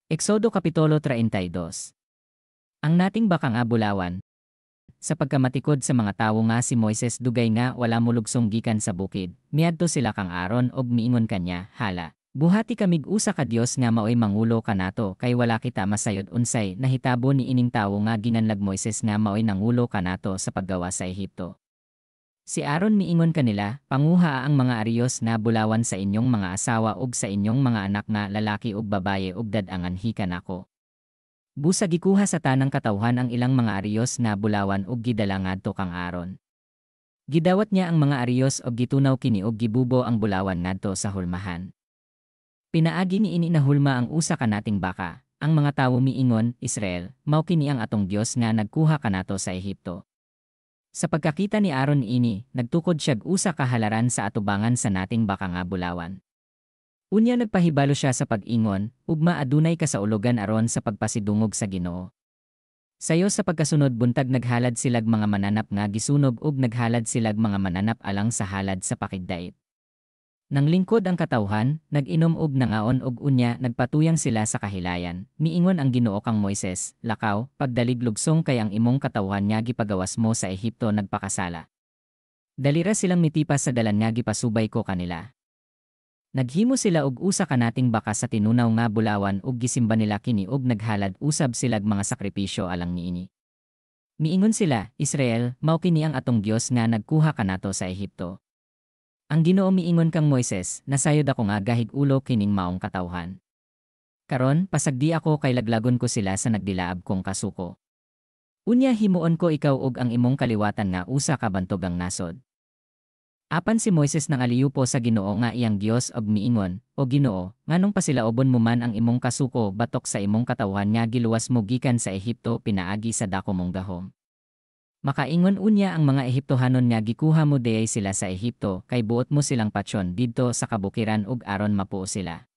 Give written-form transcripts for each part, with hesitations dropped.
Exodo Kapitulo 32. Ang nating baka nga bulawan. Sa pagkamatikod sa mga tawo nga si Moises dugay nga wala molugsong gikan sa bukid, miadto sila kang Aaron og miingon kanya, "Hala, buhati kamig usa ka Dios nga maoy mangulo kanato kay wala kita masayod unsay nahitabo ni ining tawo nga ginganlag Moises nga maoy nangulo kanato sa paggawas sa Ehipto." Si Aaron miingon kanila, "Panguhaa ang mga ariyos nga bulawan sa inyong mga asawa ug sa inyong mga anak nga lalaki ug babaye ug dad-a nganhi kanako." Busa gikuha sa tanang katawhan ang ilang mga ariyos nga bulawan ug gidala ngadto kang Aaron. Gidawat niya ang mga ariyos ug gitunaw kini ug gibubo ang bulawan ngadto sa hulmahan. Pinaagi niini nahulma ang usa ka nating baka. Ang mga tawo miingon, "Israel, mao kini ang atong Dios nga nagkuha kanato sa Ehipto." Sa pagkakita ni Aaron ini, nagtukod siyag usa ka halaran sa atubangan sa nating baka nga bulawan. Unya nagpahibalo siya sa pag-ingon, "Ugma adunay kasaulogan aron sa pagpasidungog sa Ginoo." Sayo sa pagkasunod buntag naghalad silag mga mananap nga gisunog ug naghalad silag mga mananap alang sa halad sa pakigdait. Nanglingkod ang katawhan, nag-inom og nangaon og unya nagpatuyang sila sa kahilayan. Miingon ang Ginoo kang Moises, "Lakaw, pagdalig lugsong kay ang imong katawhan nga gipagawas mo sa Ehipto nagpakasala. Dalira silang mitipas sa dalan nga gipasubay ko kanila." Naghimo sila og usa ka nating baka sa tinunaw nga bulawan ug gisimba nila kini ug naghalad usab silag mga sakripisyo alang niini. Miingon sila, "Israel, mao kini ang atong Dios nga nagkuha kanato sa Ehipto." Ang Ginoo miingon kang Moises, "Nasayod ako nga gahig ulo kining maong katawhan. Karon, pasagdi ako kay laglagon ko sila sa nagdilaab kong kasuko. Unya himuon ko ikaw ug ang imong kaliwatan nga usa ka bantogang nasod." Apan si Moises nangaliupo sa Ginoo nga iyang Dios og miingon, "O Ginoo, nganong pasilaobon mo man ang imong kasuko batok sa imong katawhan nga giluwas mo gikan sa Ehipto pinaagi sa dako mong gahom? Makaingon unya ang mga Ehiptohanon nga gikuha mo diay sila sa Ehipto kay buot mo silang patyon didto sa kabukiran ug aron mapuo sila.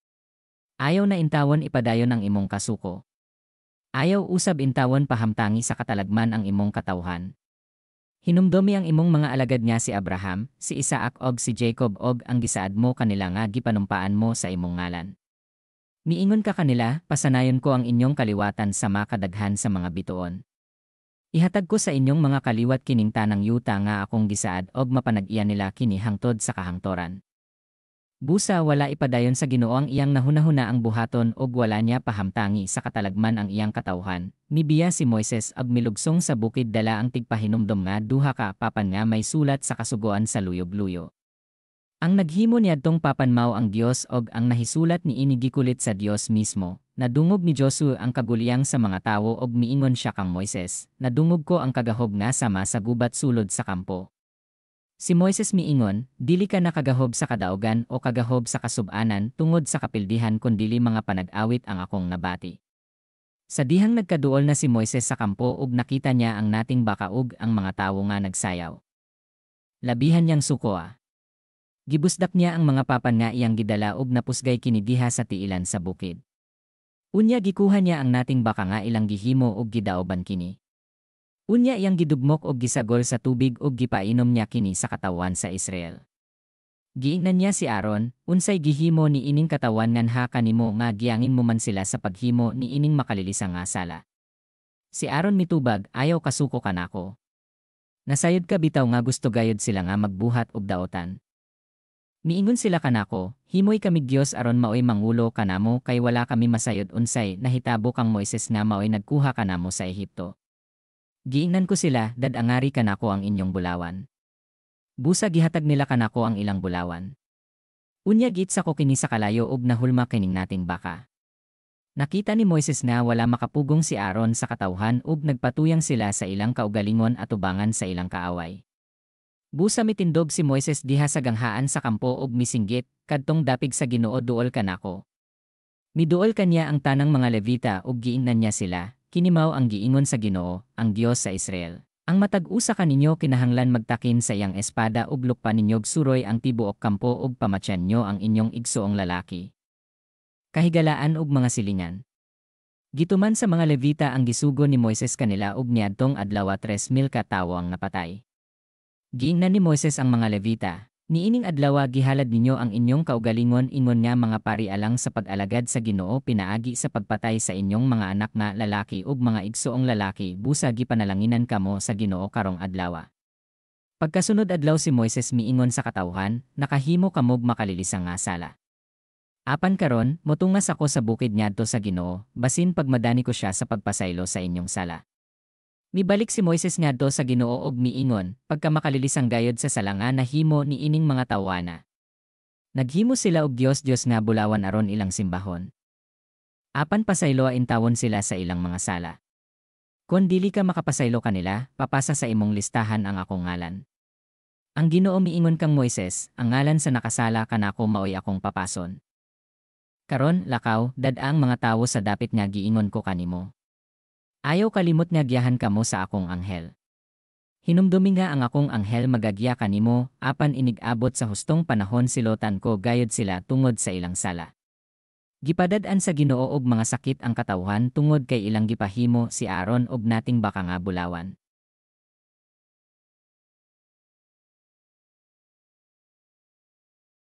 Ayaw na intawon ipadayon ang imong kasuko. Ayaw usab intawon pahamtangi sa katalagman ang imong katawhan. Hinumdomi ang imong mga alagad nga si Abraham, si Isaac og si Jacob og ang gisaad mo kanila nga gipanumpaan mo sa imong ngalan. Miingon ka kanila, 'Pasanayon ko ang inyong kaliwatan sama kadaghan sa mga bituon. Ihatag ko sa inyong mga kaliwat kining tanang yuta nga akong gisaad og mapanag-iya nila kini hangtod sa kahangtoran.'" Busa wala ipadayon sa Ginoo ang iyang nahunahuna ang buhaton og wala niya pahamtangi sa katalagman ang iyang katawhan. Mibiya si Moises ug milugsong sa bukid dala ang tigpahinumdom nga duha ka papan nga may sulat sa kasugoan sa luyog-luyo. Ang naghimo niadtong papan mao ang Dios og ang nahisulat niini gikulit sa Dios mismo. Nadungog ni Josue ang kagulyang sa mga tawo og miingon siya kang Moises, "Nadungog ko ang kagahob nga sama sa gubat sulod sa kampo." Si Moises miingon, "Dili ka nakagahob sa kadaugan o kagahob sa kasubanan tungod sa kapildihan kundili mga panag-awit ang akong nabati." Sa dihang nagkaduol na si Moises sa kampo ug nakita niya ang nating baka ug ang mga tawo nga nagsayaw. Labihan niyang sukoa. Gibusdak niya ang mga papan nga iyang gidala ug napusgay kini diha sa tiilan sa bukid. Unya gikuha niya ang nating baka nga ilang gihimo ug gidaoban kini. Unya iyang gidugmok og gisagol sa tubig ug gipainom niya kini sa katawhan sa Israel. Giingnan niya si Aaron, "Unsay gihimo ni ining katawan nganha kanimo nga giyangin mo man sila sa paghimo ni ining makalilisa nga sala?" Si Aaron mitubag, "Ayaw kasuko kanako. Nasayod ka bitaw nga gusto gayod sila nga magbuhat og daotan. Miingon sila kanako, 'Himoy kamig Dios aron maoy mangulo kanamo kay wala kami masayod unsay nahitabo kang Moises nga maoy nagkuha kanamo sa Ehipto.' Giingnan ko sila, 'Dad-angari kanako ang inyong bulawan.' Busa gihatag nila kanako ang ilang bulawan. Unya giitsa ko kini sa kalayo ug nahulma kining nating baka." Nakita ni Moises nga wala makapugong si Aaron sa katawhan ug nagpatuyang sila sa ilang kaugalingon atubangan sa ilang kaaway. Busa mitindog si Moises diha sa ganghaan sa kampo ug misinggit, "Kadtong dapig sa Ginoo, duol kanako." Miduol kaniya ang tanang mga Levita ug giingnan niya sila, "Kini mao ang giingon sa Ginoo, ang Dios sa Israel. Ang matag usa kaninyo kinahanglan magtakin sa iyang espada ug lukpa ninyog suroy ang tibuok kampo ug pamatyan nyo ang inyong igsuong lalaki." Kahigalaan ug mga silingan. Gituman sa mga Levita ang gisugo ni Moises kanila ug niadtong adlaw 3,000 ka tawo ang napatay. Giingnan ni Moises ang mga Levita, Niining adlawa gihalad ninyo ang inyong kaugalingon ingon nga mga pari alang sa pag-alagad sa Ginoo pinaagi sa pagpatay sa inyong mga anak nga lalaki ug mga igsoong lalaki. Busa gipanalanginan kamo sa Ginoo karong adlawa. Pagkasunod adlaw, si Moises miingon sa katawhan, "Nakahimo kamog makalilisang nga sala. Apan karon, motungas ako sa bukid ngadto sa Ginoo, basin pagmadani ko siya sa pagpasaylo sa inyong sala." Mibalik si Moises ngadto sa Ginoo og miingon, "Pagkamakalilisang gayod sa sala nga nahimo ni ining mga tawhana. Naghimo sila og dios-dios nga bulawan aron ilang simbahon. Apan pasayloa intawon sila sa ilang mga sala. Kon dili ka makapasaylo kanila, papasa sa imong listahan ang akong ngalan." Ang Ginoo miingon kang Moises, "Ang ngalan sa nakasala kanako maoy akong papason. Karon, lakaw, dad-a ang mga tawo sa dapit nga giingon ko kanimo. Ayaw kalimot nga giyahan kamo sa akong anghel. Hinumdumi nga ang akong anghel magagiya kanimo, apan inig-abot sa hustong panahon silotan ko gayod sila tungod sa ilang sala." Gipadad-an sa Ginoo og mga sakit ang katawhan tungod kay ilang gipahimo si Aaron og nating baka nga bulawan.